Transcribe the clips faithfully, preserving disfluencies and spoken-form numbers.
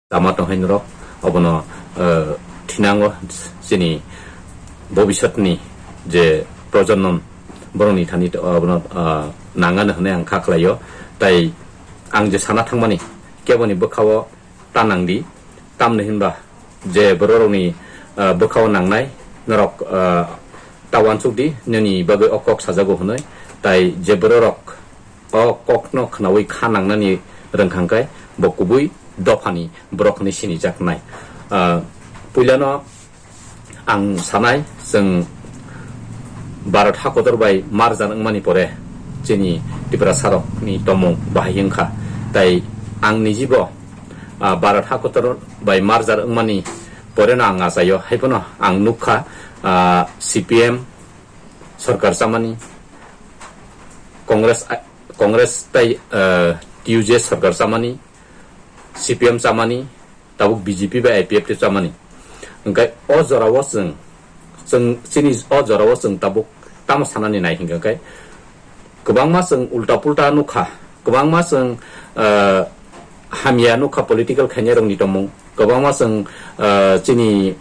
lama tong hai norok, obono, eh, thinango chini bobiswtni je projonnom borokni thani to-, obono, eh, nangano hwnwi ang kha khlaio. Tai ang je sana thangmani keboni bwkhao ta nangdi, tamni hinba je bororokni, ah, bwkhao nangnai norok, ah, ta uansukdi, nini bagwi o kok sajago hwnwi. Tai je bororok o kokno khnaui kha nangnani rwngkhangkhe bo kubui dophani borok hwnwi sinijaknai. Ah, puilano ang sanai, chwng Bharat hakotor bai merger wngmani pore chini Tiprasarokni tongmung bahai wngkha. Tai ang nijibo, ah, Bharat hakotor bai merger wngmani poreno ang achaio, haiphano ang nukha, ah, C P M sorkar chamani, Congress, Congress tai, ah, T U J sorkar chamani, C P M chamani, tabuk B J P bai I P F T chamani. Hwnkhe o jorao chwng, chwng chini o jorao chwng tabuk tamo sanani nai hwnkhe khe kwbangma chwng ulta pulta nukha, kwbangma chwng, ah, hamya nukha political khainairokni tongmung, kwbangma chwng, ah, chini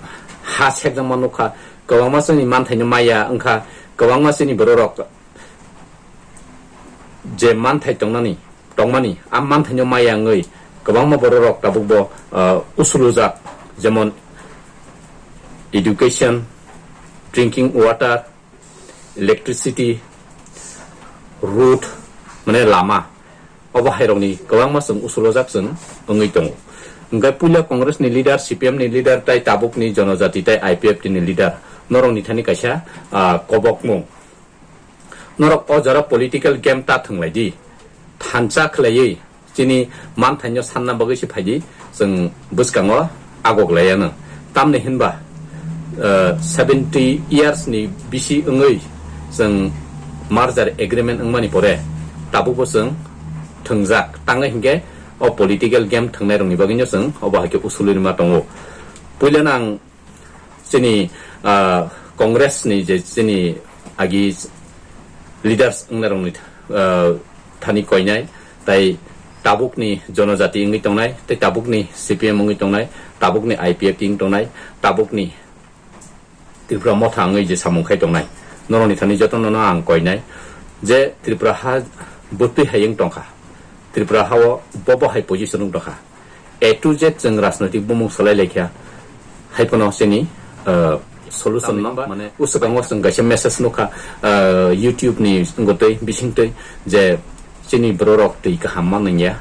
ha sekjakma nukha, kwbangma chwngni manthaino maya wngkha, kwbangma chini bororok je manthai tongnani, tongmani, a manthaino maya wngwi kwbangma bororok tabukbo, ah, usulujak, jemon education, drinking water, electricity, road, mane lama, obo hairokni kwbangma chwng usulujak chwng wngwi tongo. Hwnkhe puila Congress ni leader, C P M ni leader, tai tabukni Jonojati tai I P F T ni leader, norokni thani kaisa, ah, kobokmung. Norok o jora political game ta thwnglai di. Thansa khlaiwi chini manthaino sanna bagwi se phai di, chwng bwskango agok laiya nw. Tamni hinba, eh, seventy years ni bisi wngwi chwng merger agreement wngmani pore tabukbo chwng thwngjak. Tangwi hinkhe o political game thwngnairokni bagwino chwng obo hai khe usulwi rwma tongo. Puilano ang chini, ah, Congress ni je chini agi leaders wngnairokni, ah, thani koinai, tai tabukni Jonojati wngwi tongnai, tai tabukni C P M wngwi tongnai, tabukni I P F T wngwi tongnai, tabukni Tripura Motha wngwi je samung khai tongnai, norokni thani jotono no ang koinai je Tripura ha bwtwi hai wng tongkha, Tripura hao bobo hai position wng tongkha. A to Z chwng rajnoitik bumung salai laikha, hai phano chini, uh, solution no, mane, uswkango chwng kaisa message nukha, uh, YouTube ni wngwi twi bisingtwi je chini bororok twi kaham manwngya,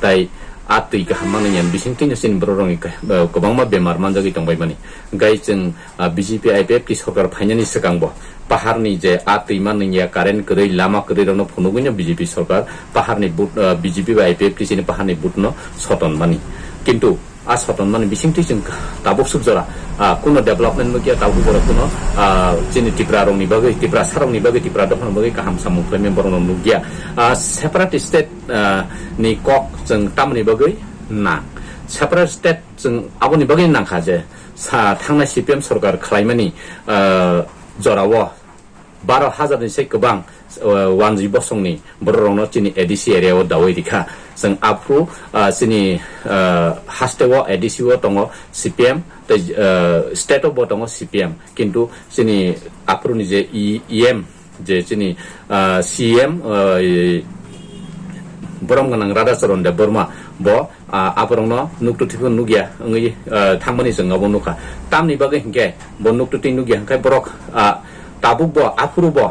tai a twi kaham manwngya bisingtwi no chini bororokni kah-, uh, kwbangma bemar manjagwi tongbaimani. Gai chwng ah, B J P I P F T sorkar phainani swkangbo paharni je a twi manwngya, current kwrwi, lama kwrwi rokno phunugwino B J P sorkar paharni but, ah, B J P bai I P F T chini paharni butno sotonmani. Kintu a sotonmani bisingtwi chwng tabuk swk jora, ah, kuno development nukya, tabuk jora kuno, ah, chini Tipra rokni bagwi, Tiprasa rokni bagwi, Tipra dophani bagwi kaham samung khlaimani borokno nukya. Ah, separate state, ah, ni kok chwng tamoni bagwi nang. Separate state chwng aboni bagwi nangkha je sa thangnai C P M sorkar khlaimani, ah, jorao baro hajar ni sai kwbang, ah, wanjwi bosongni bororokno chini A D C area o dawi rikha. Chwng aphuru, ah, chini, ah, haste o A D C o tongo C P M, tei, ah, state o bo tongo C P M, kintu chini aphuru ni je E M, je chini, ah, C M, ah, i, borom gwnang Radhacharan Debbarma bo, ah, aborokno nukto thwiphano nukya wngwi, ah, thangmani chwng abo nukha. Tamni bagwi hinkhe bo nukto twi nukya hwnkhe borok, ah, tabuk bo, aphuru bo,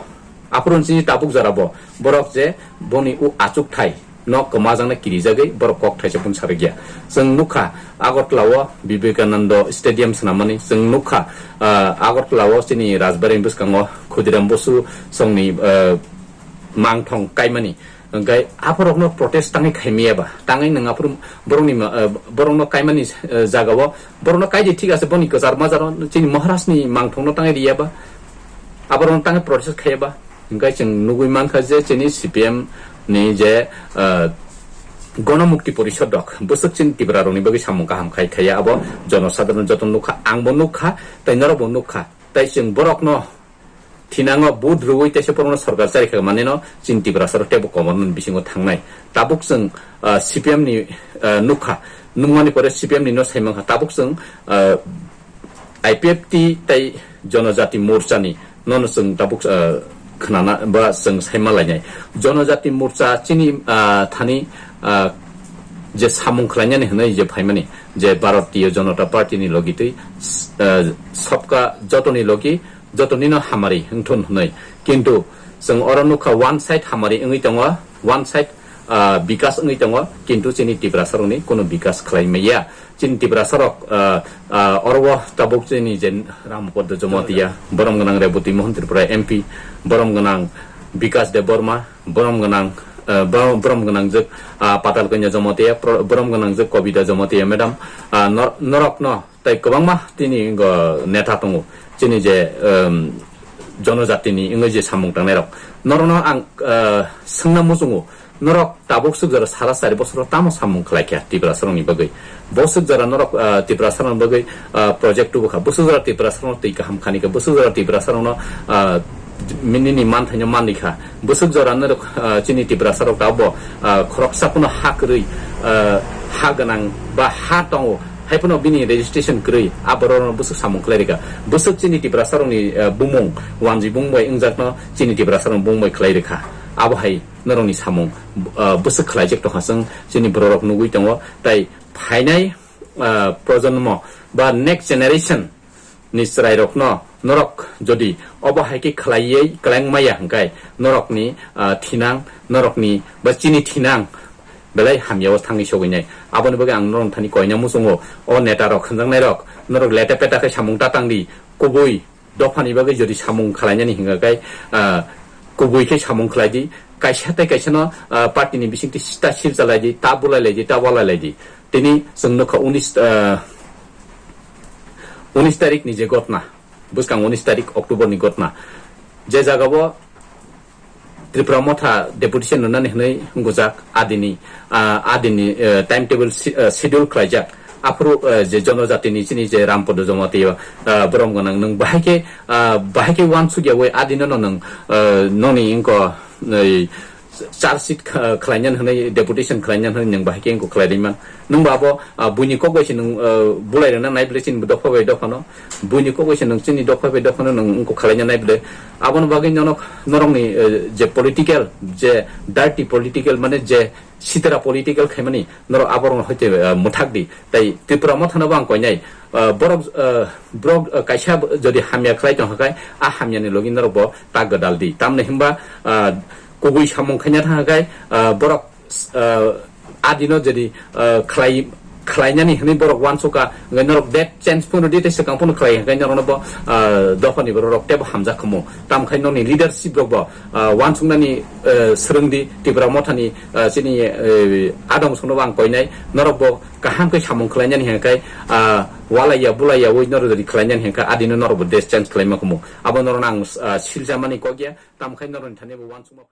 aphuru chini tabuk jora bo borok je boni o achukthai no kwmajaknai kirijagwi borok kok thaisa phano sarikya. Chwng nukha Agartala o Vivekananda Stadium swnamani, chwng nukha, ah, Agartala o chini Rajbari bwskango Khudiram Bosu songni, ah, mangthong kaimani. Hwnkhe aphorokno protest tangwi khaimiyaba, tangwi nwng aphuru borokni ma-, ah, borokno kaimani, ah, jagao borokno kaidi thik ase, boni kwchar majaro chini Maharajni mangthongno tangwi riyaba, aborokno tangwi protest khaiyaba. Hwnkhe chwng nugwi mankha je chini C P M ni je, ah, Gonomukti Porishod rok bwswk chini Tipra rokni bagwi samung kaham khai khaiya, abo jonosadharon joto nukha, angbo nukha, tei norokbo nukha. Tei chwng borokno thinango vote rwui teisa borokno sorkar chari kha manino chini Tiprasa rok teibo komormani bisingo thangnai. Tabuk chwng, ah, C P M ni, ah, nukha, Nungmani pore C P M ni no saimang kha, tabuk chwng, ah, I P F T tei Jonojati Morcha ni nono chwng tabuk, ah, khnana ba chwng saima lainai. Jonojati Morcha chini, ah, thani, ah, je samung khlainani hwnwi je phaimani, je Bharatiya Janata Party ni logi twi, ah, sabka jotoni logi, jotoni no hamari wngthun hwnwi. Kintu chwng oro nukha one side hamari wngwi tongo, one side, ah, bikas wngwi tongo, kintu chini Tiprasa rokni kuno bikas khlai maya. Chini Tiprasa rok, ah, ah, oro o tabuk chini je Rampadda Jamatia, borom gwnang Reboti Mohan Tripura M P, borom gwnang Bikas Debbarma, borom gwnang, ah, bo-, borom gwnang jwk, ah, Patal Kanya Jamatia, pro-, borom gwnang jwk Kobita Jamatia madam, ah, nor-, norok no tei kwbangma tini, uh, neta tongo. Chini je, um, jonojatini wngwi je samung tangnai rok. Norokno ang, uh, swngna muchungo. Norok tabuk swk jora sara sari bosoro tamo samung khlai kha Tiprasa rokni bagwi. Bo swk jora norok, uh, Tiprasa rokni bagwi, uh, project tubu kha. Bo swk jora Tiprasa rokno twi kaham khani kha. Bo swk jora Tiprasa rokno, uh, minini manthaino manwi kha. Bo swk jora norok, uh, chini Tiprasa rok tabo, uh, khoroksa phano ha kwrwi, uh, ha gwnang ba ha tongo. Hai phano bini registration kwrwi, a borok rokno bwswk samung khlai rikha. Bwswk chini Tiprasa rokni, eh, bumung, wanjwi bumung bai wngjakno chini Tiprasa rokni bumung bai khlai rikha. Abo hai norokni samung, eh, bwswk khlaijak tongkha chwng chini borok rok nugwi tongo. Tai phainai, eh, projonmo ba next generation ni chwrai rokno norok jodi obo hai khe khlaiwi kwlangmaya hwnkhe norokni, eh, thinang, norokni ba chini thinang, belai hamya o thangwi sogwi nai. Aboni bagwi ang norok thani koina muchungo, o neta rok, hwnjaknai rok, norok leta peta khe samung ta tang di, kubui dophani bagwi jodi samung khlainani hingka khe, ah, kubui khe samung khlai di, kaisa tei kaisa no, ah, party ni bisingtwi ta sil chalai di, ta bulai lai di, ta walai lai di. Tini chwng nukha unis, ah, unis tarik ni je gotna, bwskang unis tarik October ni gotna, je jaga o Tripura Motha deputation rwnani hwnwi wngujak adini, ah, adini, eh, timetable si-, eh, schedule khlaijak. Aphuru, eh, je jonojatini chini je Rampada Jamatia, ah, borom gwnang nwng bahai khe, ah, bahai khe uansukyawi adino no nwng, eh, noni wngko, eh, charge sheet kha-, khlainani hwnwi deputation khlainani hwnwi nwng bahai khe wngko khlai rwimang. Nwngbo abo, ah, buini kok bai se nwng, ah, bulai rwna nai bwle chini dopha bai dophano. Buini kok bai se nwng chini dopha bai dophano nwng wngkuk khlaina nai bwle. Aboni bagwi nono norokni, eh, je political, je dirty political, mane je sitra political khaimani norok aborokno hoite, eh, mwthak di. Tai Tripura Mothano bo ang koinai, eh, borok, eh, borok, eh, kaisa jodi hamya khlai tongkha khai, a hamyani logi norok bo ta gwdal di. Tamni hwnba, eh, kubui samung khaina thangkha khai, eh, borok ah, adino jodi, ah, khlai, khlainani hwnwi borok uansukha, hwnkhe norok date change phano di tei swkang phano khlai, hwnkhe norokno bo, ah, dophani borok rok teibo hamjak khamu. Tamo khai nokni leadership rok bo, ah, uansuknani, ah, swrwng di Tipra Mothani, ah, chini, eh, adong songno bo ang koinai, norok bo kaham khe samung khlainani hwnkhe, ah, walaiya bulaiya ui norok jodi khlainani hwnkhe adino norok bo date change khlaima khamu. Abo norokno ang, ah, siljamani kokya, tamo khai norokni thani bo uansukma phai.